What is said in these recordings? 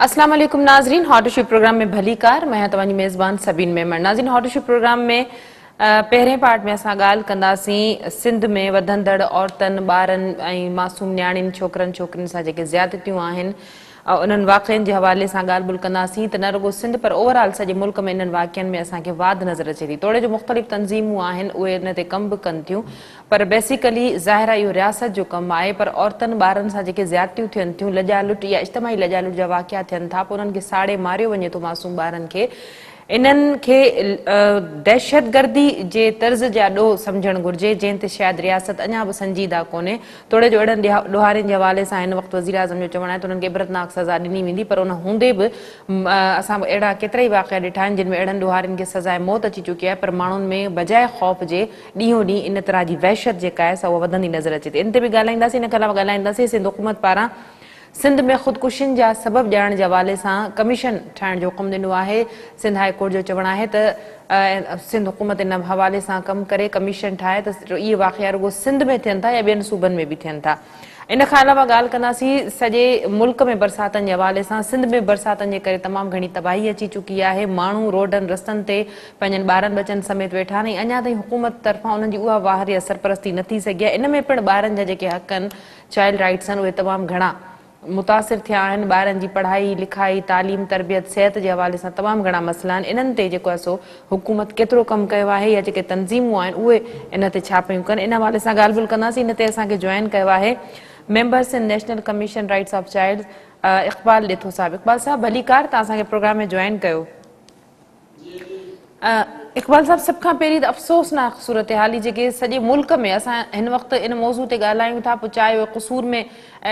اسلام عليڪم ناظرين هاٽ اشو پروگرام ۾ ڀليڪار مان آهيان توهان جي ميزبان سبين ميمڻ ناظرين هاٽ اشو پروگرام ۾ پهرين پارٽ ۾ اسان ڳالهه ڪنداسين سنڌ ۾ وڌندڙ عورتن ٻارن ۽ معصوم نياڻين ڇوڪرن ڇوڪرين سان جيڪي زيادتيون آهن انهن واقعن جي حوالي سان ڳالهه ٻولهه ڪنداسين ته نه رڳو سنڌ پر اوور آل سڄي ملڪ ۾ انهن واقعن ۾ اسان کي واڌ نظر اچي ٿي توڙي جو مختلف تنظيمون آهن اهي ان تي ڪم به ڪن ٿيون پر بيسيڪلي ظاهر آهي اهو رياست جو ڪم آهي پر عورتن ٻارن سان جيڪي زيادتيون ٿين ٿيون لڄا لٽ يا اجتماعي لڄا لٽ جا واقعا ٿين ٿا پوء انهن کي ساڙي ماريو وڃي ٿو معصوم ٻارن کي انهن کي دهشتگردي جي طرز جا ڏوهه سمجهڻ گهرجي جنهن تي شايد رياست اڃا به سنجيده ڪونهي توڙي جو اهڙن ڏوهارين جي حوالي سان هن وقت وزيراعظم جو چوڻ آهي ته انهن کي عبرتناڪ سزا ڏني ويندي پر ان هوندي به اسان اهڙا ڪيترائي واقعا ڏٺا آهن جن ۾ اهڙن ڏوهارين کي سزاء موت اچي چڪي آهي پر ماڻهن ۾ بجاء خوف جي ڏينهون ڏينهن ان طرح جي وحشت جيڪا آهي سا اها وڌندي نظر اچي ٿي ان تي به ڳالهائينداسين ان کان علاوه ڳالهائينداسين سنڌ حڪومت پاران سنڌ ۾ خودڪشين جا سبب ڄاڻڻ جي حوالي سان ڪميشن ٺاهڻ جو حڪم ڏنو آهي. سنڌ هاء ڪورٽ جو چوڻ آهي ته سنڌ حڪومت ان حوالي سان ڪم ڪري ڪميشن ٺاهي ته اهي واقعا رڳو سنڌ ۾ ٿين ٿا يا ٻين صوبن ۾ به ٿين ٿا. ان کان علاوه ڳالهه ڪنداسين سڄي ملڪ ۾ برساتن جي حوالي سان سنڌ ۾ برساتن جي ڪري تمام گهڻي تباهي اچي چڪي آهي ماڻهو روڊن رستن تي پنهنجن ٻارن ٻچن سميت ويٺا آهن ۽ اڃا تائين حڪومت طرفان انهن جي اها واهر يا سرپرستي نه ٿي سگهي آهي ان ۾ پڻ ٻارن جا جيڪي حق آهن چائلڊ رائٽس آهن اهي تمام گهڻا متاثر ٿيا آهن، ٻارن جي پڙهائي لکائي، تعليم تربيت، صحت جي حوالي سان تمام گهڻا مسئلا آهن، انهن تي جيڪو آهي سو حڪومت ڪيترو ڪم ڪيو آهي يا جيڪي تنظيمون آهن اهي ان تي ڇا پيون ڪن ان حوالي سان ڳالهه ٻولهه ڪنداسين، ان تي اسان کي جوائن ڪيو آهي member Sindh national commission rights of child Iqbal Detho صاحب، اقبال صاحب ڀليڪار توهان اسان کي پروگرام ۾ جوائن ڪيو. اقبال صاحب سڀ کان پهرين ته افسوسناڪ صورتحال هي جيڪي سڄي ملڪ ۾ اسان هن وقت ان موضوع تي ڳالهايون ٿا پوء چاهي اهو قصور ۾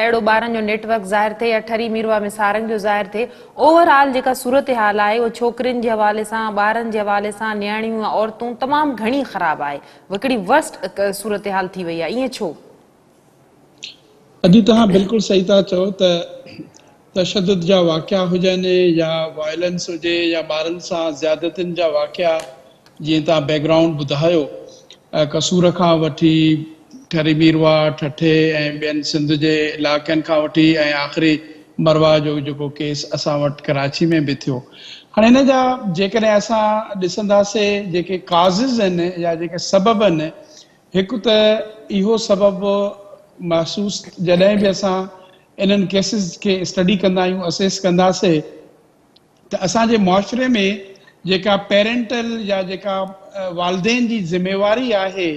اهڙو ٻارن جو نيٽ ورڪ ظاهر ٿئي يا ٺري ميرواهه ۾ سارنگ جو ظاهر ٿئي اوور آل جيڪا صورتحال آهي اهو ڇوڪرين جي حوالي سان ٻارن جي حوالي سان نياڻيون يا عورتون تمام گهڻي خراب آهي هڪڙي ورسٽ صورتحال ٿي وئي آهي ائين ڇو؟ اڄ توهان بلڪل صحيح ٿا چئو ته تشدد جا واقعا هجن يا وائلنس هجي يا ٻارن سان زيادتين جا واقعا جيئن توهان بيڪ گرائونڊ ٻڌايو قصور کان وٺي ٺري ميرواهه، ٺٽي ۽ ٻين سنڌ جي علائقن کان وٺي ۽ آخري مرواهه جو جيڪو ڪيس اسان وٽ ڪراچي ۾ به ٿيو هاڻي ان جا جيڪڏهن اسان ڏسنداسي جيڪي ڪازز آهن يا جيڪي سبب آهن هڪ ته اهو سبب محسوس جڏهن به اسان انهن ڪيسز کي اسٽڊي ڪندا آهيون اسيس ڪنداسي ته اسان جي معاشري ۾ جيڪا پيرنٽل يا جيڪا والدين جي ذميواري آهي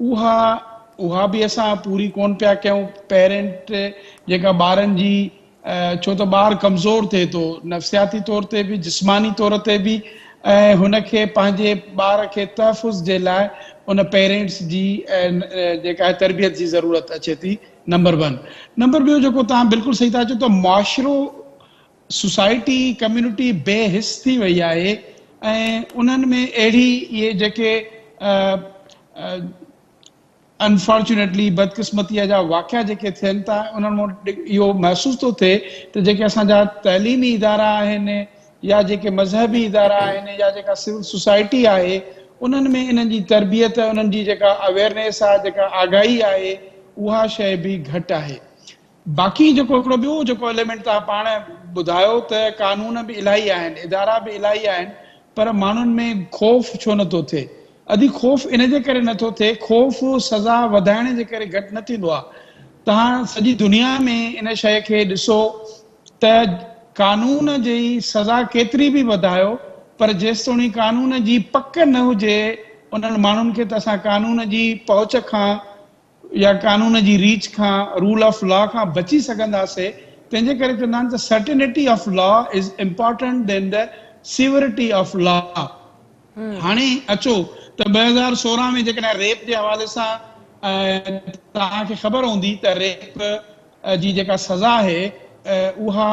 اها اها به اسان پوري ڪون پيا ڪيون پيرنٽ جيڪا ٻارن جي ڇو ته ٻار ڪمزور ٿئي ٿو نفسياتي طور تي به جسماني طور تي به ۽ هن کي پنهنجي ٻار کي تحفظ جي لاء ان پيرينٽس جي جيڪا آهي تربيت جي ضرورت اچي ٿي نمبر ون نمبر ٻيو جيڪو توهان بلڪل صحيح ٿا چئو ته معاشرو سوسائٽي ڪميونٽي بي حس ٿي وئي آهي ۽ انهن ۾ اهڙي اهي جيڪي انفارچونيٽلي بدقسمتيء جا واقعا جيڪي ٿين ٿا انهن مان اهو محسوس ٿو ٿئي ته جيڪي اسان جا تعليمي ادارا آهن يا جيڪي مذهبي ادارا آهن يا جيڪا سول سوسائٽي آهي انهن ۾ انهن جي تربيت انهن جي جيڪا اويئرنيس آهي جيڪا آگاهي آهي اها شيء به گهٽ آهي. باقي جيڪو هڪڙو ٻيو جيڪو ايليمينٽ توهان پاڻ ٻڌايو ته قانون به الاهي آهن ادارا به الاهي آهن پر ماڻهن ۾ خوف ڇو نه ٿو ٿئي؟ ادي خوف ان جي ڪري نه ٿو ٿئي خوف سزا وڌائڻ جي ڪري گهٽ نه ٿيندو آهي توهان سڄي دنيا ۾ ان شيء کي ڏسو ته قانون جي سزا ڪيتري به وڌايو پر جيستوڻي قانون جي پڪ نه هجي انهن ماڻهن کي ته اسان قانون جي پهچ کان يا قانون جي ريچ کان، رول آف لا کان بچي سگهنداسي، تنهن جي ڪري چوندا آهن ته certainty of law is important than the severity of law. هاڻي اچو ته 2016 ۾ جيڪڏهن ريپ جي حوالي سان توهان کي خبر هوندي ته ريپ جي جيڪا سزا آهي اها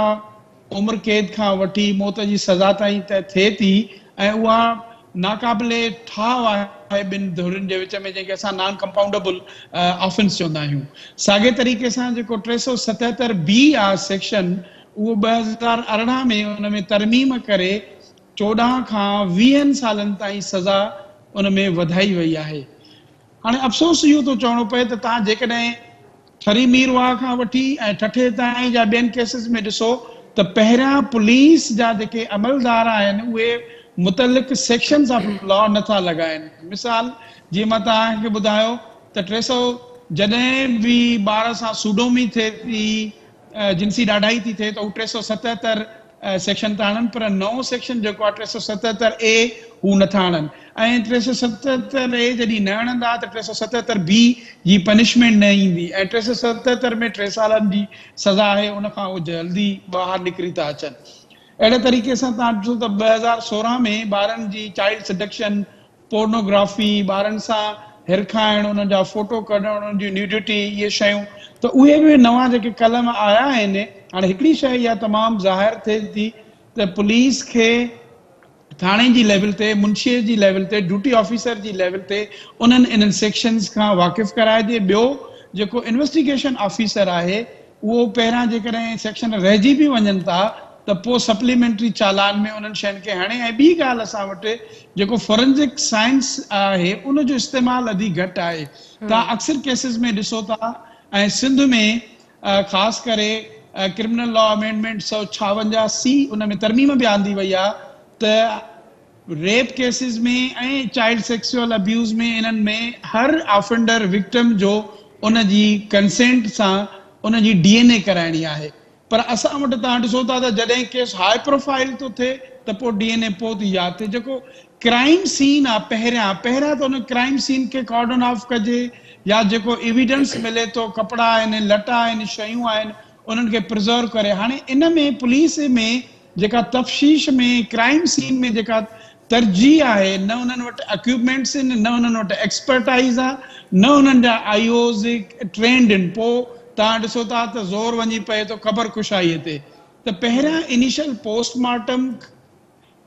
عمر قيد کان وٺي موت جي سزا تائين ته ٿئي ٿي ۽ اها ناقابل ٺاهه آهي ٻن ڌرين جي وچ ۾ جنهن کي اسان نان ڪمپائونڊبل آفينس چوندا آهيون. ساڳئي طريقي سان جيڪو 377 بي آهي سيڪشن اهو 2018 ۾ ان ۾ ترميم ڪري 14 کان ويهن سالن تائين سزا ان ۾ وڌائي وئي آهي. هاڻي افسوس اهو ٿو چوڻو پئي ته توهان جيڪڏهن ٺري ميرواهه کان وٺي ۽ ٺٽي تائين جا ٻين ڪيسز ۾ ڏسو ته پهريان پوليس جا جيڪي عملدار آهن اهي متعلق سيڪشنز آف لا نه ٿا لڳائن. مثال جيئن مان توهان کي ٻڌايو ته 300 جڏهن به ٻار سان سوڊومي ٿئي ٿي، جنسي ڏاڍائي ٿي ٿئي ته هو 377 سيڪشن ٿا آڻن پر نئون سيڪشن جيڪو آهي 377 اي هو نه ٿا آڻن ۽ 377 اي جڏهن نه آڻندا ته 377 بي جي پنشمينٽ نه ايندي ۽ 377 ۾ ٽي سالن جي سزا آهي ان کان هو جلدي ٻاهر نڪري ٿا اچن. اهڙي طريقي سان توهان ڏسو ته 2016 ۾ ٻارن جي چائلڊ سڊڪشن پورنوگرافي، ٻارن سان هرکائڻ، انهن جا فوٽو ڪڍڻ، انهن جي نيوڊٽي، اهي شيون ته اهي به نوان جيڪي قلم آيا آهن، هاڻي هڪڙي شيء اها تمام ظاهر ٿئي ٿي ته پوليس کي ٿاڻي جي ليول تي، منشي جي ليول تي، ڊيوٽي آفيسر جي ليول تي انهن انهن سيڪشنز کان واقف ڪرائجي، ٻيو جيڪو انويسٽيگيشن آفيسر آهي اهو پهريان جيڪڏهن سيڪشن رهجي به وڃن ٿا ته پوء سپليمينٽري چالان ۾ انهن شين کي هڻي ۽ ٻي ڳالهه اسان وٽ جيڪو فورنزڪ سائنس آهي ان جو استعمال اڌي گهٽ آهي توهان اڪثر ڪيسز ۾ ڏسو ٿا ۽ سنڌ ۾ خاص ڪري ڪرمنل لا امينڊمينٽ 156 سي ان ۾ ترميم به آندي وئي آهي ته rape cases ۾ ۽ child sexual abuse ۾ انهن ۾ هر آفنڊر وڪٽم جو ان جي ڪنسينٽ سان ان جي ڊي اين اي ڪرائڻي آهي پر اسان وٽ توهان ڏسو ٿا ته جڏهن ڪيس هاء پروفائيل ٿو ٿئي ته پوء ڊي اين اي پوء ٿي ياد ٿئي جيڪو ڪرائيم سين آ پهريان پهريان ته ان ڪرائيم سين کي ڪارڊن آف ڪجي يا جيڪو ايويڊنس ملي ٿو ڪپڙا آهن لٽا آهن شيون آهن انهن کي پرزرو ڪري هاڻي ان ۾ پوليس ۾ جيڪا تفشيش ۾ ڪرائيم سين ۾ جيڪا ترجيح آهي نه انهن وٽ اڪيوپمينٽس آهن نه انهن وٽ ايڪسپرٽائيز آهي نه انهن جا آئي اوز ٽرينڊ آهن پوء توهان ڏسو ٿا ته زور وڃي پئي ٿو قبر ڪشائي تي ته پهريان انيشل پوسٽ مارٽم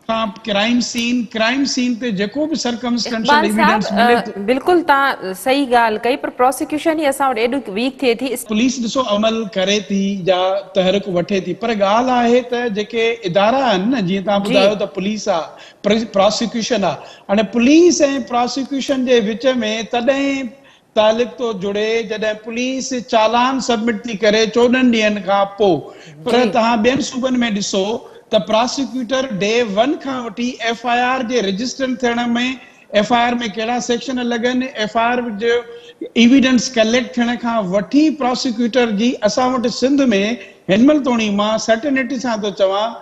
کان ڪرائيم سين ڪرائيم سين تي جيڪو به سرڪمسٽنشل اقبال ايويڊنس ملي صاحب ٿو. بلڪل توهان صحيح ڳالهه ڪئي پر پراسيڪيوشن ئي اسان وٽ ايڏو ويڪ ٿئي ٿي. پوليس ڏسو عمل ڪري ٿي يا تحرڪ وٺي ٿي پر ڳالهه آهي ته جيڪي ادارا آهن نه جيئن توهان ٻڌايو ته پوليس آ پراسيڪيوشن آ هاڻي پوليس ۽ پراسيڪيوشن جي وچ ۾ تڏهن تعلق ٿو جڙي جڏهن پوليس چالان سبمٽ ٿي ڪري 14 ڏينهن کان پو پر توهان ٻين صوبن ۾ ڏسو ته پراسيڪيوٽر ڊي ون کان وٺي ايف I R جي رجسٽر ٿيڻ ۾ ايف I R ۾ ڪهڙا سيڪشن لڳن ايف I R جو ايويڊنس ڪليڪٽ ٿيڻ کان وٺي پراسيڪيوٽر جي اسان وٽ سنڌ ۾ هن مهل توڻي مان سرٽينٽي سان ٿو چوان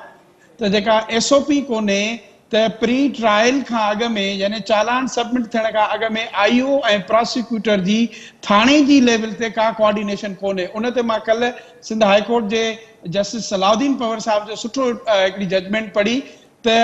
ته جيڪا ايس او پي ڪونهي ته پري ٽرائل کان اڳ ۾ يعني چالان سبمٽ ٿيڻ کان اڳ ۾ آئي او ۽ پراسيڪيوٽر جي ٿاڻي جي ليول تي ڪا ڪوآرڊينيشن ڪونهي ان تي مان ڪلهه سنڌ هائي ڪورٽ جي جسٽس صلاح الدين پنهور صاحب جو سٺو هڪڙي ججمينٽ پڙهي ته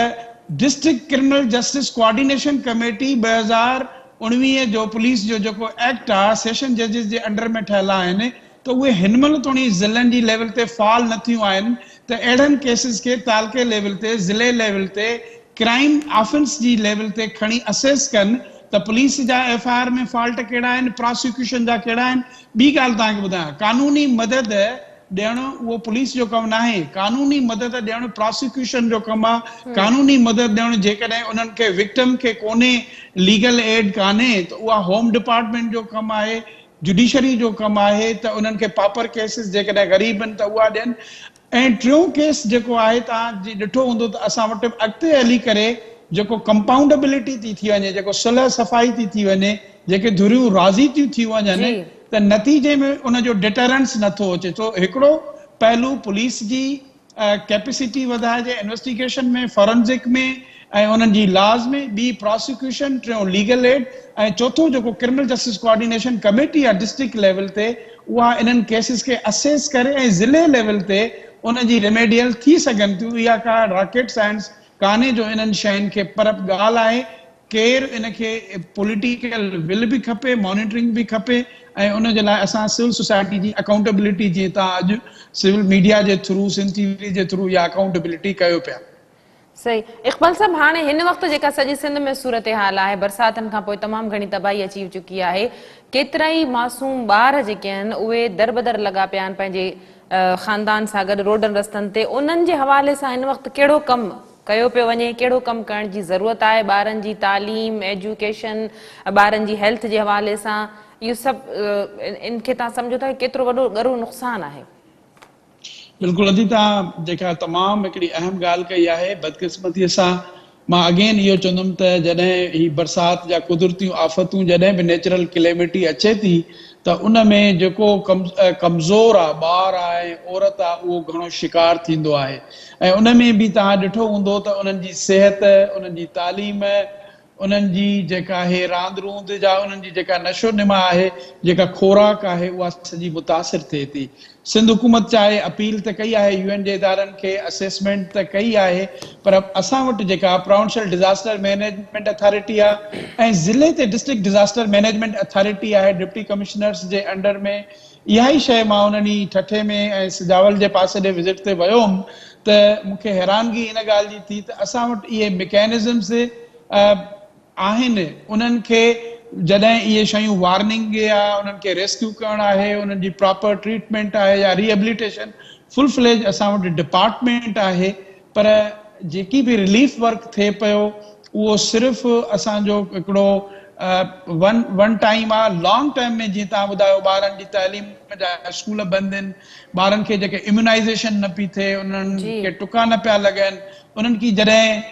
district criminal justice coordination committee 2019 جو پوليس جو جيڪو ايڪٽ آ سيشن ججز جي انڊر ۾ ٺهيل آهن ته اهي هن مهل توڻي ضلعن جي ليول تي فعال نه ٿيون آهن ته اهڙن ڪيسز کي تعلقي ليول تي ضلعي ليول تي ڪرائيم آفنس جي ليول تي کڻي اسيس ڪن ته پوليس جا ايف I R ۾ fault ڪهڙا آهن پراسيڪيوشن جا ڪهڙا آهن ٻي ڳالهه توهان کي ٻڌايان قانوني مدد ڏيڻ اهو پوليس جو ڪم ناهي قانوني مدد ڏيڻ پراسيڪيوشن جو ڪم آهي قانوني مدد ڏيڻ جيڪڏهن انهن کي وڪٽم کي ڪونهي ليگل ايڊ ڪانهي ته اها هوم ڊپارٽمينٽ جو ڪم آهي جڊيشري جو ڪم آهي ته انهن کي پاپر ڪيسز جيڪڏهن غريب آهن ته اها ڏين ۽ ٽيون ڪيس جيڪو آهي توهان جي ڏٺو هوندو ته اسان وٽ اڳتي هلي ڪري جيڪو ڪمپائونڊبلٽي ٿي ٿي وڃي جيڪو صلح صفائي ٿي ٿي وڃي جيڪي ڌريون راضي ٿيون ٿي وڃن ته نتيجي ۾ ان جو ڊٽرنس نٿو اچي سو هڪڙو پهلو پوليس جي ڪيپسٽي وڌائجي انويسٽيگيشن ۾ فارنزڪ ۾ ۽ انهن جي لاز ۾ ٻي پراسيڪيوشن ٽيون ليگل ايڊ ۽ چوٿون جيڪو ڪرمنل جسٽس ڪوآرڊينيشن ڪميٽي آهي ڊسٽرڪٽ ليول تي اها انهن ڪيسز کي اسيس ڪري ۽ ضلعي ليول تي ان جي ريميڊيل ٿي سگهن ٿيون اها ڪا راڪيٽ سائنس ڪانهي جو انهن شين کي پر ڳالهه آهي ڪير ان کي پوليٽيڪل ول به کپي مانيٽرنگ به کپي ۽ ان جي لاء اسان سول سوسائٽي جي اڪائونٽبلٽي جيئن توهان اڄ سول ميڊيا جي ٿرو سنڌ ٽي وي جي ٿرو اها اڪائونٽبلٽي ڪيو پيا. صحيح اقبال صاحب هاڻي هن وقت جيڪا سڄي سنڌ ۾ صورتحال آهي برساتن کان پوء تمام گهڻي تباهي اچي چڪي آهي ڪيترائي معصوم ٻار جيڪي آهن اهي دربدر لڳا پيا آهن پنهنجي خاندان سان گڏ روڊن رستن تي انهن جي حوالي سان هن وقت ڪهڙو ڪم ڪيو پيو وڃي ڪهڙو ڪم ڪرڻ جي ضرورت آهي ٻارن جي تعليم ايجوڪيشن ٻارن جي هيلٿ جي حوالي سان اهو سڀ ان کي توهان سمجهو ٿا ڪيترو وڏو ڳرو نقصان آهي. بلڪل ادي توهان جيڪا تمام هڪڙي اهم ڳالهه ڪئي آهي بدقسمتي سان مان اگين اهو چوندم ته جڏهن هي برسات جا قدرتيون آفتون جڏهن به نيچرل ڪليمٽي اچي ٿي ته ان ۾ جيڪو ڪمزور آ ٻار آ ۽ عورت آ اهو گهڻو شڪار ٿيندو آهي ۽ ان ۾ به توهان ڏٺو هوندو ته انهن جي صحت انهن جي تعليم انهن جي جيڪا آهي راند روند جا انهن جي جيڪا نشو نما آهي جيڪا خوراڪ آهي اها سڄي متاثر ٿئي ٿي. سنڌ حڪومت چاهي اپيل ته ڪئي آهي يو اين جي ادارن کي اسيسمينٽ ته ڪئي آهي پر اسان وٽ جيڪا پراونشل ڊزاسٽر مئنيجمينٽ اٿارٽي آهي ۽ ضلعي تي ڊسٽرڪٽ ڊزاسٽر مئنيجمينٽ اٿارٽي آهي ڊپٽي ڪمشنرس جي انڊر ۾ اها ئي شيء مان ان ڏينهن ٺٽي ۾ ۽ سجاول جي پاسي ڏي وزٽ تي ويو هوم ته مون کي حيرانگي ان ڳالهه جي ٿي ته اسان وٽ اهي مڪينزمز آهن انهن کي جڏهن اهي شيون وارننگ يا انهن کي ريسڪيو ڪرڻ آهي انهن جي پراپر ٽريٽمينٽ آهي يا ريهبليٽيشن فل فليج اسان وٽ ڊپارٽمينٽ آهي پر جيڪي به رليف ورڪ ٿئي پيو اهو صرف اسان جو هڪڙو ون ون ٽائيم آ لانگ ٽرم ۾ جيئن توهان ٻڌايو ٻارن جي تعليم جا اسڪول بند آهن ٻارن کي جيڪي اميونائيزيشن نه پي ٿئي انهن کي ٽڪا نه پيا لڳن انهن کي جڏهن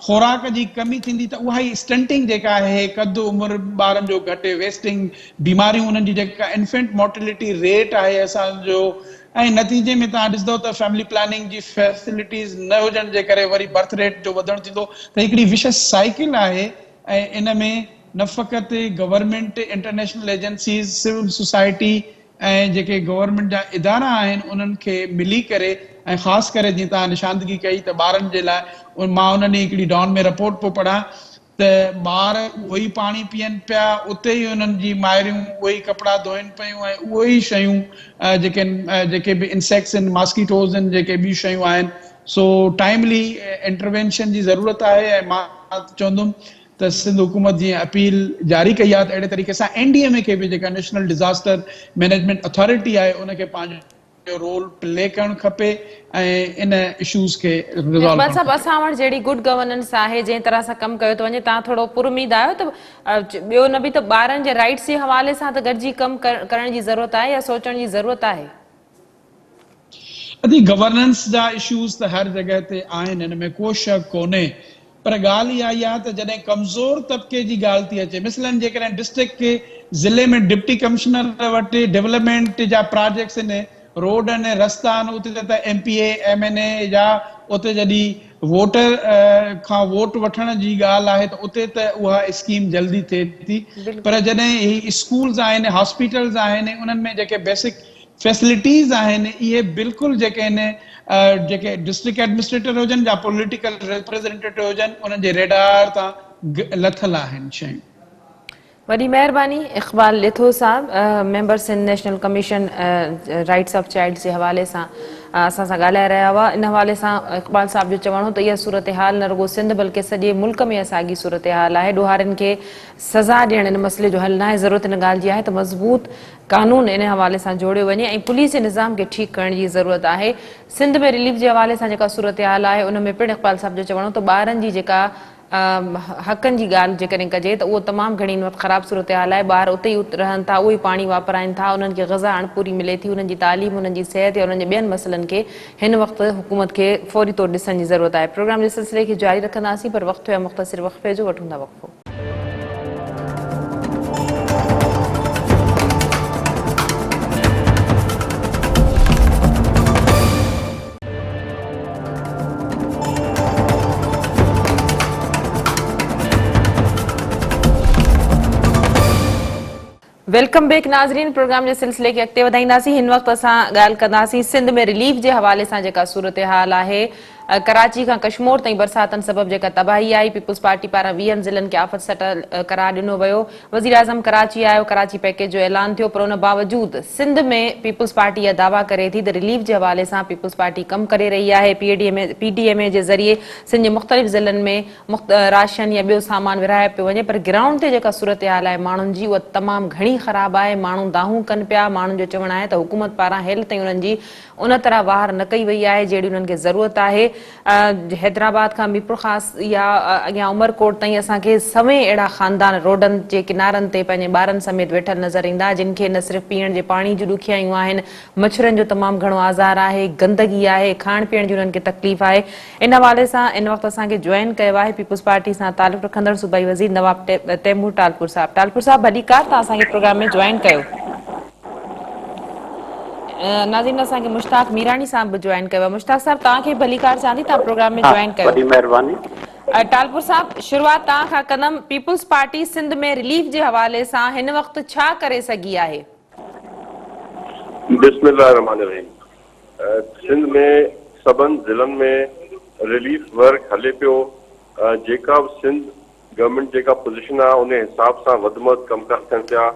خوراڪ جي ڪمي ٿيندي ته اها ئي اسٽنٽنگ جيڪا آهي قد عمر ٻارن جو گهٽ ويسٽنگ بيماريون انهن جي جيڪا انفينٽ مورٽلٽي ريٽ آهي اسان جو ۽ نتيجي ۾ توهان ڏسندو ته فيملي پلاننگ جي فيسلٽيز نه هجڻ جي ڪري وري برٿ ريٽ جو وڌڻ ٿيندو ته هڪڙي وشس سائيڪل آهي ۽ ان ۾ نه فقط government, international agencies, civil society ۽ جيڪي گورنمينٽ جا ادارا آهن انهن کي ملي ڪري ۽ خاص ڪري جيئن توهان نشاندگي ڪئي ته ٻارن جي لاء مان ان ڏينهن هڪڙي ڊان ۾ رپورٽ پيو پڙهان ته ٻار اهو ئي پاڻي پيئن پيا، اتي ئي انهن جي مائريون اهي ئي ڪپڙا ڌوئن پيون ۽ اهي ئي شيون جيڪي جيڪي به انسيڪٽس آهن، ماسڪيٽوز آهن، جيڪي ٻيون شيون آهن، سو ٽائيملي انٽروينشن جي ضرورت آهي ۽ مان چوندم ته سنڌ حڪومت جيئن اپيل جاري ڪئي آهي ته اهڙي طريقي سان اين ڊي ايم اي کي به جيڪا نيشنل ڊزاسٽر مئنيجمينٽ اٿارٽي آهي ان کي پنهنجو جو رول پلي ڪرڻ کپي ۽ ان اشوز کي ريزالو اقبال ڪرڻ صاحب کپي. اسان وٽ جهڙي گڊ گورننس آهي جنهن طرح سان ڪم ڪيو ٿو وڃي توهان ٿورو پر اميد آهيو ته ٻيو نه به ته ٻارن جي رائيٽس جي حوالي سان ته گڏجي ڪم ڪرڻ جي ضرورت آهي يا سوچڻ جي ضرورت آهي. ادي گورننس جا اشوز ته هر جڳهه تي آهن ان ۾ ڪو شڪ ڪونهي پر ڳالهه اها ئي آهي ته جڏهن ڪمزور طبقي جي ڳالهه ٿي اچي مثلاً جيڪڏهن ڊسٽرڪٽ کي ضلعي ۾ ڊپٽي ڪمشنر وٽ ڊولپمينٽ جا پراجيڪٽس آهن روڊ آهن رستا آهن اتي ته M P A M N A يا اتي جڏهن ووٽر کان ووٽ وٺڻ جي ڳالهه آهي ته اتي ته اها اسڪيم جلدي ٿئي ٿي پر جڏهن هي اسڪولز آهن هاسپيٽلز آهن انهن ۾ جيڪي بيسڪ فيسلٽيز آهن اهي بلڪل جيڪي آهن جيڪي ڊسٽرڪٽ ايڊمنسٽريٽر هجن يا پوليٽيڪل ريپريزينٽيٽو هجن انهن جي ريڊار تان لٿل آهن شيون. وڏي مهرباني اقبال ڏيٿو صاحب member Sindh national commission rights of child جي حوالي سان اسان سان ڳالهائي رهيا هئا ان حوالي سان اقبال صاحب جو چوڻ هو ته اها صورتحال نه رڳو سنڌ بلڪه سڄي ملڪ ۾ اها ساڳي صورتحال آهي ڏوهارين کي سزا ڏيڻ ان مسئلي جو حل ناهي ضرورت ان ڳالهه جي آهي ته مضبوط قانون ان حوالي سان جوڙيو وڃي ۽ پوليس جي نظام کي ٺيڪ ڪرڻ جي ضرورت آهي. سنڌ ۾ رليف جي حوالي سان جيڪا صورتحال آهي ان ۾ پڻ اقبال صاحب جو چوڻ هو ته ٻارن جي جيڪا حقن جي ڳالهه جيڪڏهن ڪجي ته اهو تمام گهڻي هن وقت خراب صورتحال آهي ٻار اتي ئي رهن ٿا اهو ئي پاڻي واپرائن ٿا انهن کي غذا اڻپوري ملي ٿي انهن جي تعليم انهن جي صحت يا انهن جي ٻين مسئلن کي هن وقت حڪومت کي فوري طور ڏسڻ جي ضرورت آهي پروگرام جي سلسلي کي جاري رکنداسين پر وقت ٿيو آهي مختصر وقفي جو وٺون ٿا وقفو. Welcome back ناظرين پروگرام جي سلسلي کي اڳتي وڌائينداسين هن وقت اسان ڳالهه ڪنداسين سنڌ ۾ رليف جي حوالي سان جيڪا صورتحال آهي ڪراچي کان ڪشمور تائين برساتن سبب جيڪا تباهي آئي، پيپلز پارٽي پاران ويهن ضلعن کي آفت سٽيل قرار ڏنو ويو، وزيراعظم ڪراچي آيو، ڪراچي پيڪيج جو اعلان ٿيو پر ان باوجود سنڌ ۾ پيپلز پارٽي اها دعويٰ ڪري ٿي ته رليف جي حوالي سان پيپلز پارٽي ڪم ڪري رهي آهي، P D M A P D M A جي ذريعي سنڌ جي مختلف ضلعن ۾ راشن يا ٻيو سامان ورهايو پيو وڃي پر گرائونڊ تي جيڪا صورتحال آهي ماڻهن جي اها تمام گهڻي خراب آهي، ماڻهو دانهون ڪن پيا، ماڻهن جو چوڻ آهي ته حڪومت پاران هيل تائين انهن جي ان طرح واهر نه ڪئي وئي آهي جهڙي انهن کي ضرورت آهي. حيدرآباد کان ميرپورخاص يا اڳيان عمرڪوٽ تائين اسان کي سوين اهڙا خاندان روڊن جي ڪنارن تي پنهنجي ٻارن سميت ويٺل نظر ايندا جن کي نه صرف پيئڻ جي پاڻي جون ڏکيائيون آهن، مڇرن جو تمام گهڻو آزار آهي، گندگي آهي، کائڻ پيئڻ جي انهن کي تڪليف آهي. ان حوالي سان ان وقت اسان کي جوائن ڪيو آهي پيپلز پارٽي سان تعلق رکندڙ صوبائي وزير نواب تيمور ٽالپور صاحب. ٽالپور صاحب ڀليڪار توهان اسان کي پروگرام ۾ جوائن ڪيو. ناظرين اسان کي مشتاق ميراڻي صاحب به جوائن ڪيو آهي. مشتاق صاحب توهان کي به ڀليڪار چوان ٿي توهان پروگرام ۾ جوائن ڪيو. وڏي مهرباني. ٽالپور صاحب شروعات توهان کان ڪندم پيپلز پارٽي سنڌ ۾ رليف جي حوالي سان هن وقت ڇا ڪري سگهي آهي؟ بسم الله الرحمٰن الرحيم سنڌ ۾ سڀن ضلعن ۾ رليف ورڪ هلي پيو جيڪا به سنڌ گورنمينٽ جيڪا پوزيشن آهي ان حساب سان وڌ ۾ وڌ ڪم ڪار ٿين پيا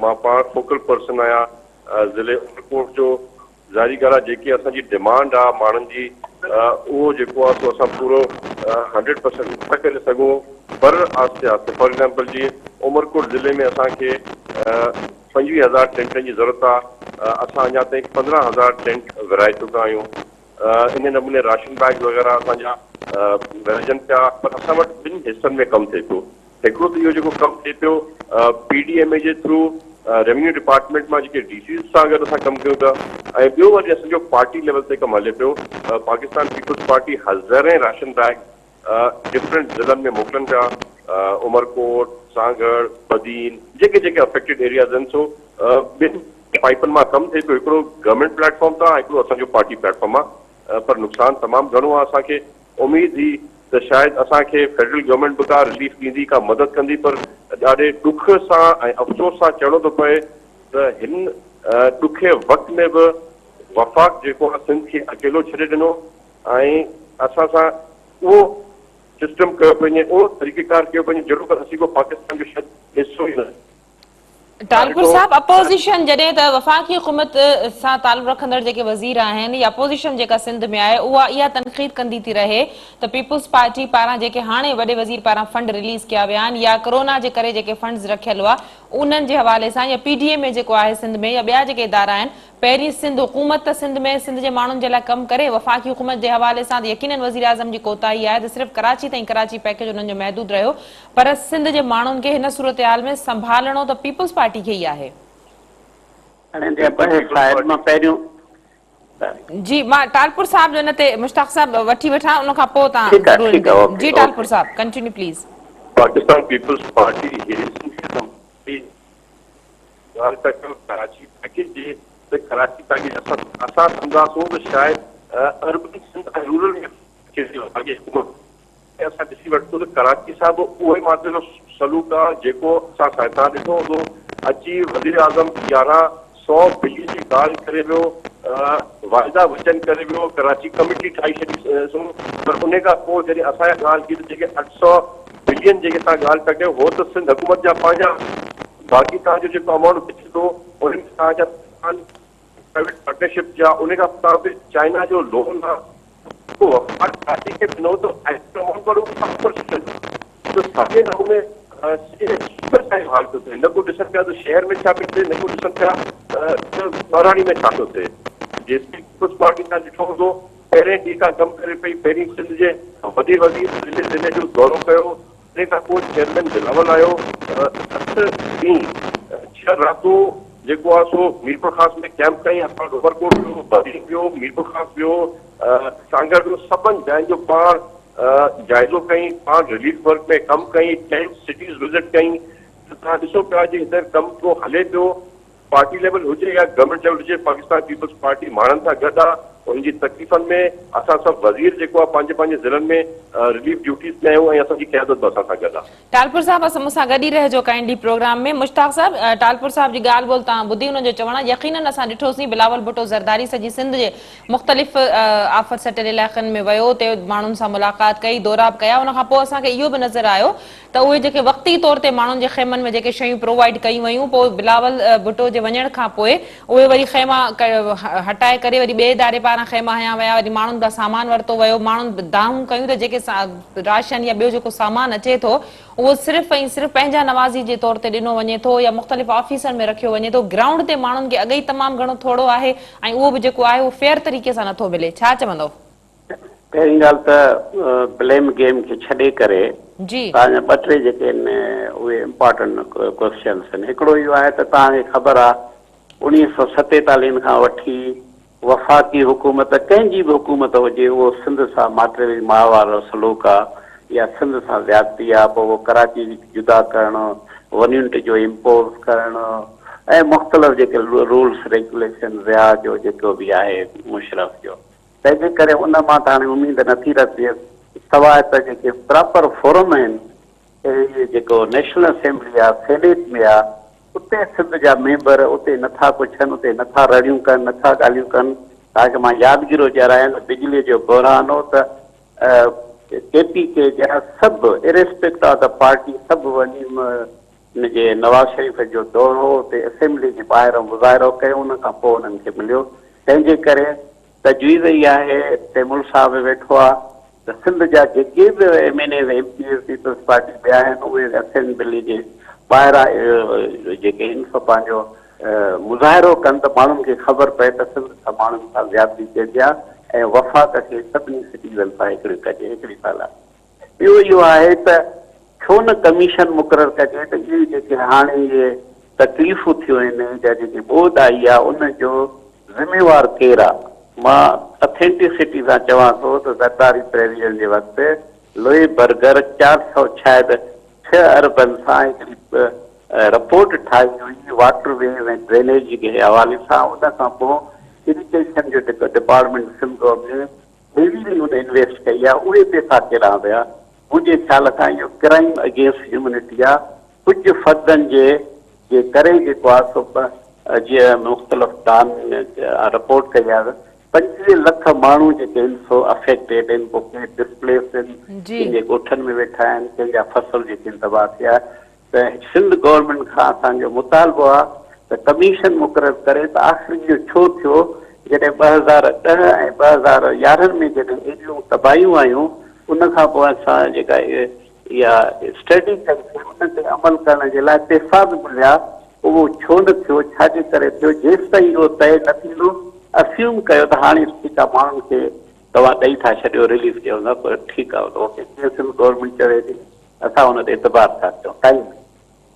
مان پاڻ فوڪل پرسن آهيان ضلعي عمرڪوٽ جو ظاهري ڳالهه آهي جيڪي اسان جي ڊمانڊ آهي ماڻهن جي اهو جيڪو آهي سو اسان پورو هنڊريڊ پرسنٽ نٿا ڪري سگهون پر آهستي آهستي فار ايگزامپل جيئن عمرڪوٽ ضلعي ۾ اسان کي 25,000 ٽينٽن جي ضرورت آهي اسان اڃا تائين 15,000 ٽينٽ ورهائي چڪا آهيون انهي نموني راشن بيگز وغيره اسان جا ورهائجن پيا پر اسان وٽ ٻن حصن ۾ ڪم ٿئي پيو هڪڙو ته اهو جيڪو ڪم ٿئي پيو پي ڊي ايم اي جي ٿرو ريونيو ڊپارٽمينٽ مان جيڪي ڊي سيز سان گڏ اسان ڪم ڪيون پيا ۽ ٻيو وري اسان جو پارٽي ليول تي ڪم هلي پيو پاڪستان پيپلز پارٽي هزارين راشن بيگ ڊفرنٽ ضلعن ۾ موڪلن پيا عمرڪوٽ، سانگهڙ، بدين جيڪي جيڪي افيڪٽيڊ ايرياز آهن سو ٻن پائيپن مان ڪم ٿئي پيو هڪڙو گورنمينٽ پليٽ فارم تان هڪڙو اسان جو پارٽي پليٽ فارم آهي پر نقصان تمام گهڻو آهي اسان کي اميد هئي ته شايد اسان کي فيڊرل گورنمينٽ به ڪا رليف ڏيندي، ڪا مدد ڪندي پر ڏاڍي ڏک سان ۽ افسوس سان چوڻو ٿو پئي ته هن ڏکي وقت ۾ به وفاق جيڪو آهي سنڌ کي اڪيلو ڇڏي ڏنو ۽ اسان سان اهو سسٽم ڪيو پيو وڃي، اهو طريقيڪار ڪيو پيو وڃي جهڙوڪر اسين ڪو پاڪستان جو شايد حصو ئي نه ٽالپر صاحب اپوزيشن جڏهن ته وفاقي حڪومت سان تعلق رکندڙ جيڪي وزير آهن يا اپوزيشن جيڪا سنڌ ۾ آهي اها اها تنقيد ڪندي ٿي رهي ته پيپلز پارٽي پاران جيڪي هاڻي وڏي وزير پاران فنڊ رليز ڪيا ويا آهن يا ڪرونا جي ڪري جيڪي فنڊز رکيل هئا انهن جي حوالي سان يا پي ڊي ايم اي جيڪو آهي سنڌ ۾ يا ٻيا جيڪي ادارا آهن پهرين سنڌ حڪومت ته سنڌ ۾ سنڌ جي ماڻهن جي لاء ڪم ڪري وفاقي حڪومت جي حوالي سان ته يقينن وزيراعظم جي ڪوتاهي آهي ته صرف ڪراچي تائين ڪراچي پيڪيج انهن جو محدود رهيو پر سنڌ جي ماڻهن کي هن صورتحال ۾ سنڀالڻو ته پيپلز پارٽي کي ئي آهي. هاڻي جي ٻه حصا آهن مان پهريون. جي مان ٽالپر صاحب جو ان تي مشتاق صاحب وٺي وٺان ان کان پوء توهان ٺيڪ آهي ضرور ٺيڪ آهي okay ji Talpur okay. Sahab continue please. Pakistan peoples party هي سنڌ کي سنڀالي ڳالهه پيا ڪيو ڪراچي پيڪيج جي ته ڪراچي پيڪيج اسان اسان سمجهنداسون ته شايد اربن سنڌ ۽ رورل ۾ اچي ٿي وفاقي حڪومت ۽ اسان ڏسي ورتو ته ڪراچي سان به اهو ئي ماضي جو سلوڪ آ جيڪو اسان سائنسدان ڏٺو هوندو اچي وزيراعظم 1100 بلين جي ڳالهه ڪري ويو واعدا وچن ڪري ويو ڪراچي ڪميٽي ٺاهي ڇڏي سون پر انهي کان پوء جڏهن اسان اها ڳالهه ڪئي ته جيڪي 800 بلين جيڪي توهان ڳالهه پيا ڪيو هو ته سنڌ حڪومت جا پنهنجا باقي توهان جو جيڪو امائونٽ بچي ٿو انهي ۾ توهان جا پرائيويٽ پارٽنرشپ جا انهي کان پوء توهان تي چائنا جو لون آ جيڪو وفاق ڪراچي کي ڏنو ته ايڪچوئل امائونٽ پر اهو 7% جو ته ساڳئي نموني سڄي صوبي سان اهو حال پيو ٿئي نه ڪو ڏسن پيا ته شهر ۾ ڇا پيو ٿئي نه ڪو ڏسن پيا ته ٻهراڙي ۾ ڇا پيو ٿئي جيسين پيپلز پارٽي تان ڏٺو هوندو پهرين ڏينهن کان ڪم ڪري پئي پهرين سنڌ جي وڏي وزير ضلعي ضلعي جو دورو ڪيو تنهن کان پوء چيئرمين بلاول آيو ته اٺ ڏينهن ڇهه راتون جيڪو آهي سو ميرپورخاص ۾ ڪئمپ ڪئي، اسان وٽ عمرڪوٽ ويو، بدين ويو، ميرپورخاص ويو، سانگهڙ ويو، سڀن جاين جو پاڻ جائزو ڪئي، پاڻ رليف ورڪ ۾ ڪم ڪئي، ٽينٽ سٽيز وزٽ ڪئي ته توهان ڏسو پيا جي هتي ڪم پيو هلي پيو، پارٽي ليول هجي يا گورنمينٽ ليول هجي پاڪستان پيپلز پارٽي ماڻهن سان گڏ آ انهن جي تڪليفن ۾ اسان سڀ وزير جيڪو آ پنهنجي پنهنجي ضلعن ۾ رليف ڊيوٽيز تي آهيون ۽ اسان جي قيادت به اسان سان گڏ آ. ٽالپر صاحب اسان مون سان گڏ ئي رهجو ڪائنڊلي پروگرام ۾ مشتاق صاحب ٽالپر صاحب جي ڳالهه ٻولهه توهان ٻڌي انهن جو چوڻ آ يقينن اسان ڏٺوسين بلاول ڀٽو زرداري سڄي سنڌ جي مختلف آفت سٽيل علائقن ۾ ويو اتي ماڻهن سان ملاقات ڪئي دورا به ڪيا ان کان پوء اسان کي اهو به نظر آيو ته اهي جيڪي وقتي طور تي ماڻهن جي خيمن ۾ جيڪي شيون پرووائيڊ ڪيون ويون پوء بلاول ڀٽو جي وڃڻ کان پوء اهي وري خيما هٽائي ڪري وري ٻئي اداري پاران خيما هنيا ويا وري ماڻهن کان سامان ورتو ويو ماڻهن دانهون ڪيون ته جيڪي راشن يا ٻيو جيڪو سامان اچي ٿو اهو صرف ۽ صرف پنهنجا نوازي جي طور تي ڏنو وڃي ٿو يا مختلف آفيسن ۾ رکيو وڃي ٿو گرائونڊ تي ماڻهن کي اڳ ئي تمام گهڻو ٿورو آهي ۽ اهو به جيڪو آهي اهو فيئر طريقي سان نٿو ملي ڇا چوندؤ؟ پهرين ڳالهه ته بليم گيم کي ڇڏي ڪري جي. توهان جا ٻه ٽي جيڪي آهن اهي امپارٽنٽ ڪوسچنس آهن. هڪڙو اهو آهي ته توهان کي خبر آهي 1947 کان وٺي وفاقي حڪومت ڪنهن جي به حڪومت هجي اهو سنڌ سان ماٽيلي ماء وارو سلوڪ آهي يا سنڌ سان زيادتي آهي پوء اهو ڪراچي جدا ڪرڻ، ون يونٽ جو امپوز ڪرڻ ۽ مختلف جيڪي رولس ريگيوليشن ضياء جو جيڪو به آهي مشرف جو. تنهن جي ڪري ان مان ته هاڻي اميد نه ٿي رکجي سواء ته جيڪي پراپر فورم آهن اهي جيڪو نيشنل اسيمبلي آ سينيٽ ۾ آ اتي سنڌ جا ميمبر اتي نه ٿا پڇن اتي نه ٿا رڙيون ڪن نه ٿا ڳالهيون ڪن. توهان کي مان يادگيرو ڏيارايان ته بجلي جو بحران هو ته ڪي پي ڪي جا سڀ اريسپيڪٽ آف the party سڀ وڃي ان جي نواز شريف جو دور هو اتي اسيمبلي جي ٻاهران مظاهرو ڪيو ان کان پوء انهن کي مليو تنهن جي ڪري تجويز اها آهي تيمور صاحب به ويٺو آ ته سنڌ جا جيڪي به M N As M P As Peoples Party ٻيا آهن اهي اسيمبلي جي ٻاهران جيڪي آهن سو پنهنجو مظاهرو ڪن ته ماڻهن کي خبر پئي ته سنڌ سان ماڻهن سان زيادتي ٿئي پيا ۽ وفاق کي سڀني سٽيزن سان هڪڙيون ڪجي هڪڙي ڳالهه آ ٻيو اهو آهي ته ڇو نه ڪميشن مقرر ڪجي ته اهي جيڪي هاڻي اهي تڪليفون ٿيون آهن يا جيڪي ٻوڏ آئي آهي ان جو ذميوار ڪير آهي؟ مان اٿينٽيسٽي سان چوان ٿو ته زرداري پريزيڊنٽ جي وقت لوئي برگر 400 شايد ڇهه اربن سان هڪڙي رپورٽ ٺاهي هئي واٽر ويز ۽ ڊرينيج جي حوالي سان ان کان پوء اريگيشن جو جيڪو ڊپارٽمينٽ سنڌ گورنمينٽ هيويلي هن انويسٽ ڪئي آ اهي پيسا ڪيڏانهن ويا؟ منهنجي خيال کان اهو ڪرائيم اگينسٽ هيومنٽي آ ڪجهه فردن جي جي ڪري جيڪو آ سو جيئن مختلف ڊان رپورٽ ڪئي آ 25 لک ماڻهو جيڪي آهن سو افيڪٽيڊ آهن پوء ڪي ڊسپليس آهن ڪن جي ڳوٺن ۾ ويٺا آهن ڪن جا فصل جيڪي آهن تباهه ٿيا ته سنڌ گورنمينٽ کان اسان جو مطالبو آ ته ڪميشن مقرر ڪري ته آخر اهو ڇو ٿيو جڏهن 2010 ۽ 2011 ۾ جڏهن ايڏيون تباهيون آيون ان کان پوء اسان جيڪا اها اسٽڊي ڪئي سي ان تي عمل ڪرڻ جي لاء پيسا به مليا اهو ڇو نه ٿيو ڇا جي ڪري ٿيو جيستائين اهو طئي نه ٿيندو اسيوم ڪيو ته هاڻي ٺيڪ آ ماڻهن کي توهان ڏئي ٿا ڇڏيو رليف ڏيو نه پر ٺيڪ آ اوڪي جيئن سنڌ گورنمينٽ چوي ٿي اسان ان تي اعتبار ٿا ڪيون ٽائيم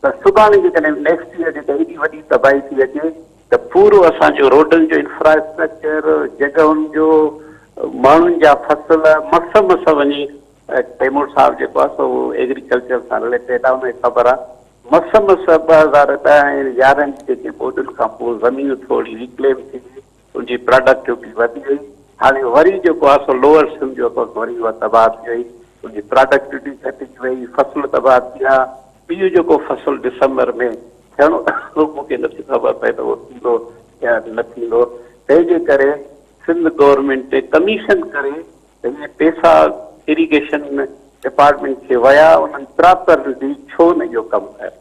پر سڀاڻي جيڪڏهن نيڪسٽ ييئر جيڪا ايڏي وڏي تباهي ٿي اچي ته پورو اسان جو روڊن جو انفراسٽرڪچر جڳهن جو ماڻهن جا فصل مس مس وڃي تيمور صاحب جيڪو آهي سو ايگريڪلچر سان رليٽيڊ آهي ان کي خبر آهي مس مس 2010 ۽ 11 جي جيڪي ٻوڏن کان پوء زمين ٿوري ريڪليم ٿي ان جي پراڊڪٽوٽي وڌي وئي. هاڻي وري جيڪو آهي سو لوئر سنڌ جو اڪائونٽ وري اها تباهه ٿي وئي. ان جي پراڊڪٽوٽي گهٽجي وئي، فصل تباهه ٿي ويا. ٻيو جيڪو فصل ڊسمبر ۾ ٿيڻو هو مون کي نٿي خبر پئي ته اهو ٿيندو يا نه ٿيندو. تنهن جي ڪري سنڌ گورنمينٽ ڪميشن ڪري ته اهي پيسا اريگيشن ڊپارٽمينٽ کي ويا انهن پراپرلي ڇو نه اهو ڪم ڪيو.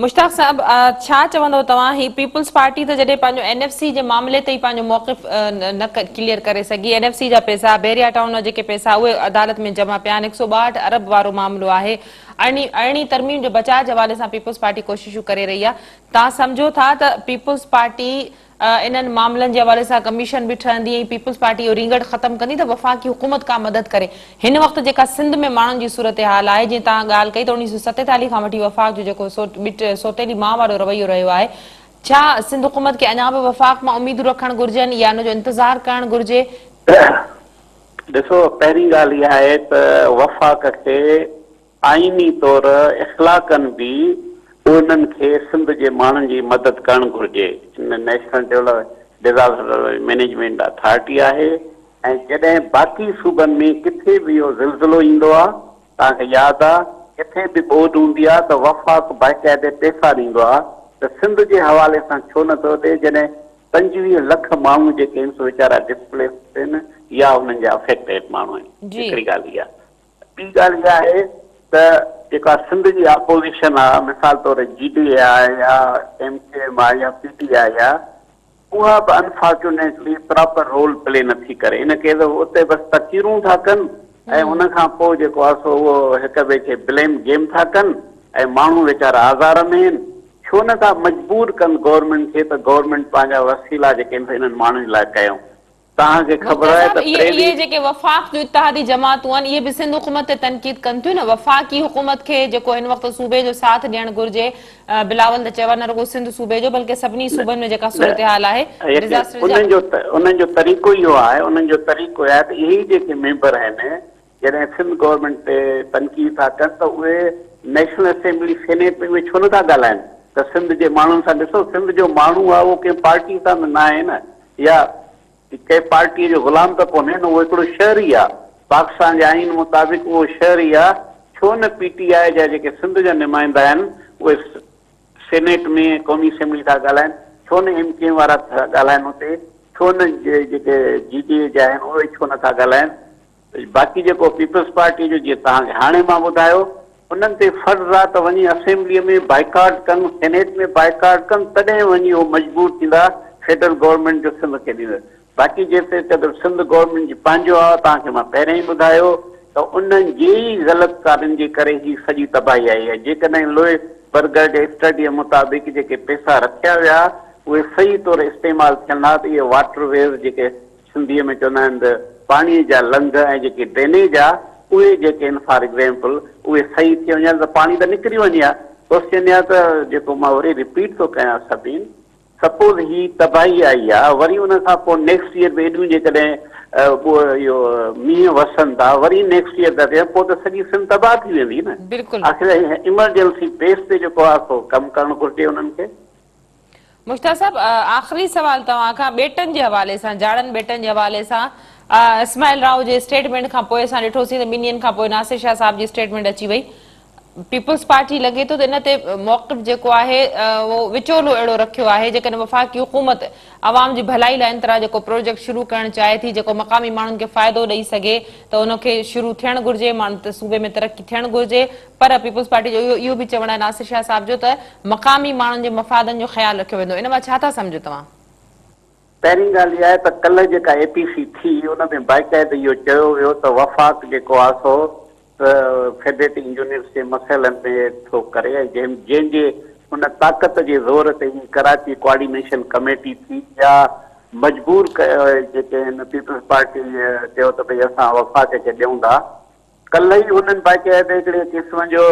مشتاق صاحب ڇا چوندو توهان هي پيپلز پارٽي ته جڏهن پنهنجو اين ايف سي جي معاملي تي ئي پنهنجو موقف نه ڪليئر ڪري سگهي اين ايف سي جا پيسا بحريا ٽائون جا جيڪي پيسا اهي عدالت ۾ جمع پيا آهن 162 ارب وارو معاملو آهي ارڙهين ترميم جو بچاء جي حوالي سان پيپلز پارٽي ڪوششون ڪري رهي آهي توهان سمجهو ٿا ته پيپلز پارٽي انهن معاملن جي حوالي سان ڪميشن به ٺهندي ۽ پيپلز پارٽي اهو رينگٽ ختم ڪندي ته وفاقي حڪومت ڪا مدد ڪري. هن وقت جيڪا سنڌ ۾ ماڻهن جي صورتحال آهي جيئن توهان ڳالهه ڪئي ته 1947 کان وٺي وفاق جو جيڪو سوتيلي مان وارو رويو رهيو آهي ڇا سنڌ حڪومت کي اڃا به وفاق مان اميدون رکڻ گهرجن يا ان جو انتظار ڪرڻ گهرجي؟ ڏسو پهرين ڳالهه اها آهي ته وفاق کي آئيني طور اخلاقن به انهن کي سنڌ جي ماڻهن جي مدد ڪرڻ گهرجي. نيشنل ڊزاسٽر مئنيجمينٽ اٿارٽي آهي ۽ جڏهن باقي صوبن ۾ ڪٿي به اهو زلزلو ايندو آ توهان کي ياد آ ڪٿي به ٻوڏ هوندي آ ته وفاق باقاعدي پئسا ڏيندو آ ته سنڌ جي حوالي سان ڇو نه ٿو ڏي جڏهن 25 لک ماڻهو جيڪي آهن سو ويچارا ڊسپليس آهن يا انهن جا افيڪٽيڊ ماڻهو آهن هڪڙي ڳالهه اها. ٻي ڳالهه اها آهي ته جيڪا سنڌ جي اپوزيشن آهي مثال طور جي ڊي اي آهي يا ايم ڪيو ايم آهي يا پي ٽي آء آهي اها به انفارچونيٽلي پراپر رول پلي نه ٿي ڪري ان ڪري ته اتي بس تقريرون ٿا ڪن ۽ ان کان پوء جيڪو آهي سو اهو هڪ ٻئي کي بليم گيم ٿا ڪن ۽ ماڻهو ويچارا آزار ۾ آهن ڇو نه ٿا مجبور ڪن گورنمينٽ کي ته گورنمينٽ پنهنجا وسيلا جيڪي آهن سو انهن ماڻهن جي لاء ڪيون. توهان کي خبر مختيار آهي صاحب ته اهي اهي پريوي. جيڪي وفاق جون اتحادي جماعتون آهن اهي به سنڌ حڪومت تي تنقيد ڪن ٿيون نه وفاقي حڪومت کي جيڪو هن وقت صوبي جو ساٿ ڏيڻ گهرجي بلاول ته چيو آهي نه رڳو سنڌ صوبي جو بلڪه سڀني نه صوبن ۾ جيڪا نه صورتحال آهي يقين ڊزاسٽر جا انهن جو انهن جو طريقو اهو آهي انهن جو طريقو اهو آهي ته اهي ئي جيڪي ميمبر آهن جڏهن سنڌ گورنمينٽ تي تنقيد ٿا ڪن ته اهي نيشنل اسيمبلي سينيٽ ۾ اهي ڇو نه ٿا ڳالهائن ته سنڌ جي ماڻهن سان ڏسو سنڌ جو ماڻهو آهي اهو ڪنهن پارٽي سان ته ناهي نه يا ڪنهن پارٽيء جو غلام ته ڪونهي نه، اهو هڪڙو شهري آ. پاڪستان جي آئين مطابق اهو شهري آ، ڇو نه پي ٽي آء جا جيڪي سنڌ جا نمائندا آهن، اهي سينيٽ ۾ قومي اسيمبلي ٿا ڳالهائن، ڇو نه ايم ڪيو ايم وارا ٿا ڳالهائن اتي، ڇو نه جيڪي جي ڊي اي جا آهن اهي ڇو نه ٿا ڳالهائن. باقي جيڪو پيپلز پارٽيء جو جيئن توهان کي هاڻي مان ٻڌايو، انهن تي فرض آ ته وڃي اسيمبليء ۾ بائيڪاٽ ڪن، سينيٽ ۾ بائيڪاٽ ڪن، تڏهن وڃي هو مجبور ٿيندا فيڊرل گورنمينٽ جو سنڌ کي ڏيندي. باقي جيتري قدر سنڌ گورنمينٽ جي پنهنجو آ، توهان کي مان پهريان ئي ٻڌايو ته انهن جي ئي غلط ڪارين جي ڪري هي سڄي تباهي آئي آهي. جيڪڏهن لوئس برگر جي اسٽڊيء مطابق جيڪي پئسا رکيا ويا، اهي صحيح طور استعمال ٿين ها ته اهي واٽر ويز جيڪي سنڌيء ۾ چوندا آهن ته پاڻيء جا لنگهه ۽ جيڪي ڊرينيج آ اهي جيڪي آهن فار ايگزيمپل اهي صحيح ٿي وڃن ته پاڻي ته نڪري وڃي ها. ڪوسچن اها ته جيڪو مان وري رپيٽ ٿو ڪيان سبين سپوز هي تباهي آئي آ وري ان کان پوء نيڪسٽ ايئر به ايڏيون جيڪڏهن اهو مينهن وسن ٿا وري نيڪسٽ ايئر ٿا ٿين پوء ته سڄي سنڌ تباهه ٿي ويندي نه. بلڪل. آخر ايمرجنسي بيس تي جيڪو آ سو ڪم ڪرڻ گهرجي انهن کي. مشتاق صاحب آخري سوال توهان کان ٻيٽن جي حوالي سان جاڙن ٻيٽن جي حوالي سان اسماعيل راهو جي اسٽيٽمينٽ کان پوء اسان ڏٺوسين ته ٻن ڏينهن کان پوء ناصر شاهه صاحب جي اسٽيٽمينٽ اچي وئي پيپلز پارٽي لڳي ٿو ته ان تي موقف جيڪو آهي اهو وچولو اهڙو رکيو آهي جيڪڏهن وفاقي حڪومت عوام جي ڀلائي لاء ان طرح جو ڪو پروجيڪٽ شروع ڪرڻ چاهي ٿي جيڪو مقامي ماڻهن کي فائدو ڏئي سگهي ته ان کي شروع ٿيڻ گهرجي ماڻهن ته صوبي ۾ ترقي ٿيڻ گهرجي پر پيپلز پارٽي جو اهو به چوڻ آهي ناصر شاهه صاحب جو ته مقامي ماڻهن جي مفادن جو خيال رکيو ويندو ان مان ڇا ٿا سمجهو توهان؟ پهرين ڳالهه اها آهي ته ڪلهه جيڪا اي پي سي ٿي ان ۾ باقاعده اهو چيو ويو ته وفاق جيڪو آهي سو فيڊريٽنگ يونٽس جي مسئلن ۾ ٿو ڪري ۽ جنهن جي ان طاقت جي زور تي هي ڪراچي ڪوآرڊينيشن ڪميٽي ٿي يا مجبور ڪيو جيڪي هن پيپلز پارٽي چيو ته ڀئي اسان وفاق کي ڏيون ٿا ڪلهه ئي هنن باقاعده هڪڙي قسم جو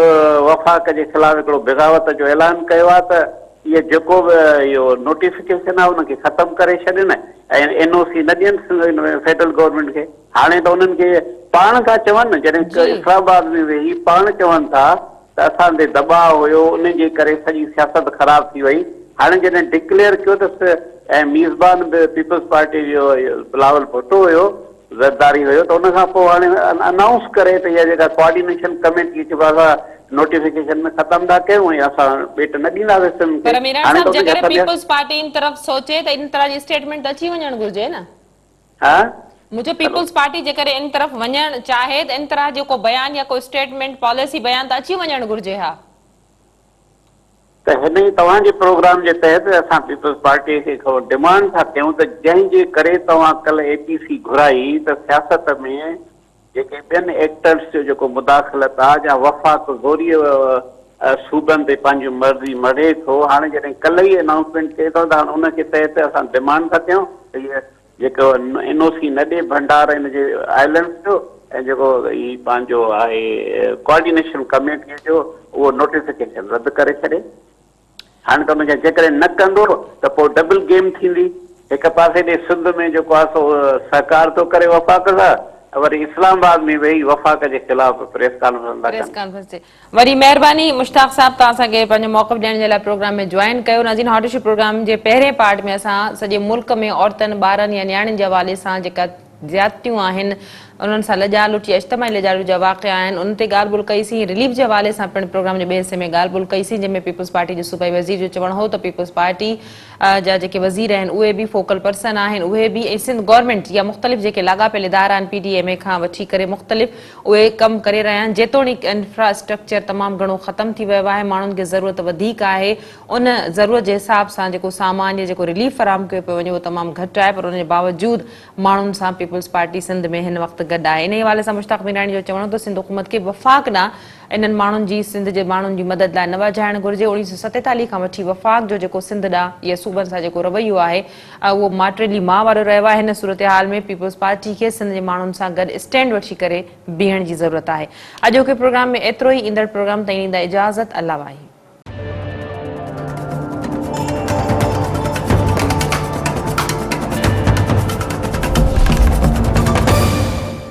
وفاق جي خلاف هڪڙو بغاوت جو اعلان ڪيو آهي ته اهي جيڪو به اهو نوٽيفڪيشن آهي ان کي ختم ڪري ڇڏين ۽ اين او سي نه ڏين فيڊرل گورنمينٽ کي. هاڻي ته انهن کي پاڻ ٿا چون نه جڏهن اسلام آباد ۾ ويهي پاڻ چون ٿا ته اسان تي دٻاء هيو ان جي ڪري سڄي سياست خراب ٿي وئي هاڻي جڏهن ڊڪليئر ڪيو ته ۽ ميزبان به پيپلز پارٽي جو بلاول ڀٽو هيو زرداري هيو ته ان کان پوء هاڻي انائونس ڪري ته اها جيڪا ڪوآرڊينيشن ڪميٽي کي به اسان نوٽيفڪيشن ۾ ختم ٿا ڪيون ۽ اسان ٻيٽ نه ڏينداسين سنڌ کي پر ميراڻ هاڻي صاحب ته ان کي جيڪڏهن سڀ پيپلز پارٽي ان طرف سوچي ته ان طرح جي اسٽيٽمينٽ ته اچي وڃڻ گهرجي نه. ها مون چيو پيپلز پارٽي جيڪڏهن ان طرف وڃڻ چاهي ته ان طرح جو ڪو بيان يا ڪو اسٽيٽمينٽ پاليسي بيان ته اچي وڃڻ گهرجي ها. ته هن ئي توهان جي پروگرام جي تحت اسان پيپلز پارٽي کي اهو ڊمانڊ ٿا ڪيون ته جنهن جي ڪري توهان ڪلهه اي پي سي گهرائي ته سياست ۾ جيڪي ٻين ايڪٽرز جو جيڪو مداخلت آ يا وفاق زوريء صوبن تي پنهنجي مرضي مڙهي ٿو هاڻي جڏهن ڪلهه ئي انائونسمينٽ ٿئي ٿو ته هاڻي ان کي تحت اسان ڊمانڊ ٿا ڪيون ته هيء جيڪو اين او سي نه ڏي ڀنڊار ان جي آئلنڊس جو ۽ جيڪو هي پنهنجو آهي ڪوآرڊينيشن ڪميٽي جو اهو نوٽيفڪيشن رد ڪري ڇڏي. هاڻي ته ان کي جيڪڏهن نه ڪندو ته پوء ڊبل گيم ٿيندي. هڪ پاسي ڏي سنڌ ۾ جيڪو آهي سو سهڪار ٿو ڪري وفاق سان ۽ وري اسلام آباد ۾ ويهي وفاق جي خلاف پريس ڪانفرنس ٿا پريس ڪن. ڪانفرنس تي وري مهرباني مشتاق صاحب توهان اسان کي پنهنجو موقف ڏيڻ جي لاء پروگرام ۾ جوائن ڪيو ناظرين هاٽ اشو پروگرام جي پهرين پارٽ ۾ اسان سڄي ملڪ ۾ عورتن ٻارن يا نياڻين جي حوالي سان جيڪا زيادتيون آهن انهن سان لڄا لٽ يا اجتماعي لڄا لٽ جا واقعا آهن انهن تي ڳالهه ٻولهه ڪئي سين رليف جي حوالي سان پڻ پروگرام جي ٻئي حصي ۾ ڳالهه ٻولهه ڪئي سين جنهن ۾ پيپلز پارٽي جي صوبائي وزير جو چوڻ هو ته پيپلز پارٽي جا جيڪي وزير آهن اهي به فوڪل پرسن آهن اهي به ۽ سنڌ گورنمينٽ يا مختلف جيڪي لاڳاپيل ادارا آهن پي ڊي ايم اي کان وٺي ڪري مختلف اهي ڪم ڪري رهيا آهن جيتوڻيڪ انفراسٽرڪچر تمام گهڻو ختم ٿي ويو آهي ماڻهن کي ضرورت وڌيڪ آهي ان ضرورت جي حساب سان جيڪو سامان يا جيڪو رليف فراهم ڪيو پيو وڃي اهو تمام گهٽ آهي پر ان جي باوجود ماڻهن سان پيپلز پارٽي سنڌ ۾ هن وقت گڏ آهي. انهي حوالي سان مشتاق ميراڻي جو چوڻ هو ته سنڌ حڪومت کي وفاق ڏانهن انهن ماڻهن جي سنڌ جي ماڻهن جي مدد لاء نه واجهائڻ گهرجي. 1947 کان وٺي وفاق جو جيڪو سنڌ ڏانهن يا صوبن سان جيڪو رويو آهي اهو ماٽيلي ماء وارو رهيو آهي. هن صورتحال ۾ پيپلز پارٽي کي سنڌ جي ماڻهن سان گڏ اسٽينڊ وٺي ڪري بيهڻ جي ضرورت آهي. اڄوڪي پروگرام ۾ ايترو ئي ايندڙ پروگرام تائين ڏيندا اجازت الله واهي.